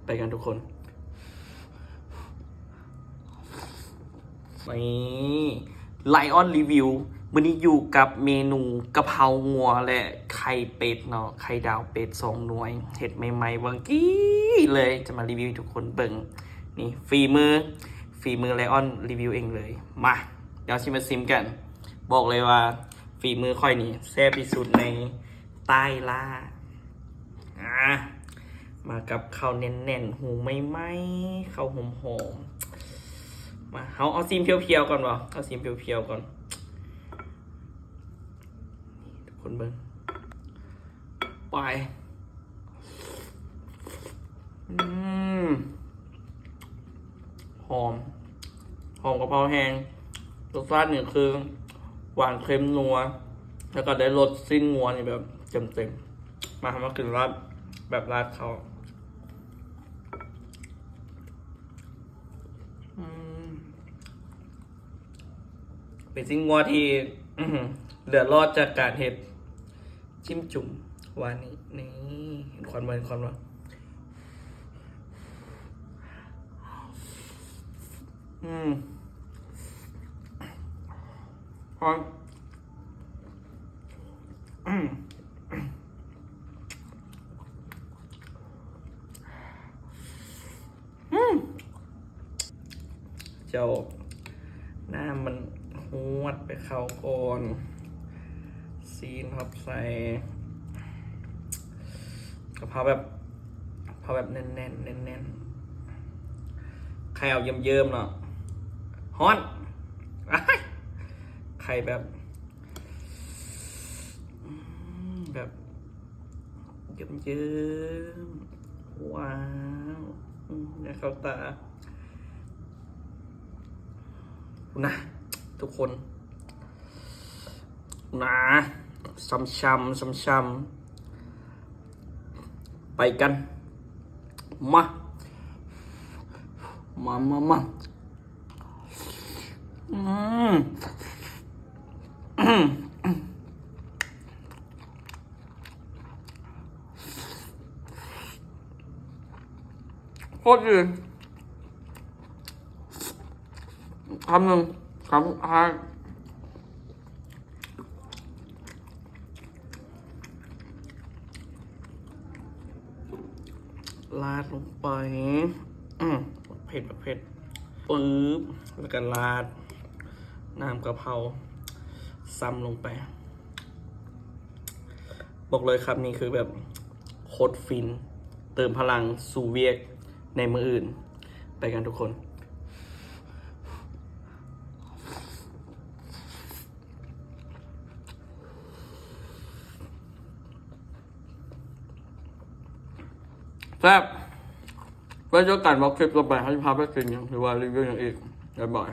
ໄປກັນທຸກຄົນ. ນີ້ Lion Review ມື້ນີ້ຢູ່ກັບເມນູກະເພົາງົວ ແລະ ໄຂ່ເປັດເນາະ, ໄຂ່ດາວເປັດສອງໜ່ວຍ ເຮັດໃໝ່ໆຫວ່າງກີ້ເລີຍ ຈະມາຣີວິວໃຫ້ທຸກຄົນເບິ່ງ. ນີ້ ຝີມື ຝີມື Lion Review ເອງເລີຍ. ມາ ດຽວຊິມາຊິມກັນ. ບອກເລີຍວ່າ ຝີມືຂ້ອຍນີ້ແຊບທີ່ສຸດໃນໃຕ້ລ່າ. ອາ ມາກັບເຂົ້າແໜ້ນໆ ຫູໃໝ່ໆ ເຂົ້າຫອມໆ. ມາ ເຮົາເອົາຊີມພຽວໆກ່ອນບໍ? ເອົາຊີມພຽວໆກ່ອນ ນີ້ ທຸກຄົນເບິ່ງ. ໄປ ອືມ ຫອມ ຫອມກະເພົາແຮງ. ລົດຊາດນີ້ຄືຫວານເຄັມນົວ ແລ້ວກໍໄດ້ລົດຊີ້ນງົວນີ້ແບບເຕັມໆ. ມາ ເຮົາມາກິນລາດ ແບບລາດເຂົ້າ. ອືມ ເປັນຊີ້ນງົວທີ່ ອືມ ເຫຼືອລອດຈາກການເຮັດຈິ້ມຈຸ່ມວານນີ້. ນີ້ ເຫັນຄວັນບໍ່? ເຫັນຄວັນບໍ່? ອືມ ຄວັນ ອືມ ອືມ ເຈົ້າ ນ້ຳມັນຫວດໄປເຂົ້າກ່ອນ ຊີນພັບໃສ່ ກະເພົາແບບ ເພົາແບບແໜ້ນໆ ແໜ້ນໆ. ໄຂ່ເອົາເຍິ້ມໆເນາະ. ຮ້ອນ ອ້າຍ ໄຂ່ແບບ ອືມ ແບບ ເຍິ້ມໆ ວ້າວ ອືມ ຢາກເຂົ້າຕາ ພຸ້ນນະ ທຸກຄົນ ພຸ້ນນະ ຊ່ຳໆ ຊ່ຳໆ. ໄປກັນ ມາ ມາ ມາ ມາ ອືມ ໂຄດດີ ຄຳໜຶ່ງ ຄຳສຸດທ້າຍ. ລາດລົງໄປ ອືມ ເຜັດ ເຜັດ ປຶບ ແລ້ວກະລາດນ້ຳກະເພົາຊ້ຳລົງໄປ. ບອກເລີຍ ຄຳນີ້ຄືແບບໂຄດຟິນ ເຕີມພະລັງສູ່ວຽກໃນມື້ອື່ນ. ໄປກັນທຸກຄົນ. ແຊບ ໄວ້ເຈີກັນວ່າຄລິບຕໍ່ໄປ ເຮົາຊິພາໄປກິນຫຍັງ ຫຼືວ່າຣີວິວຫຍັງອີກ. ບາຍບາຍ.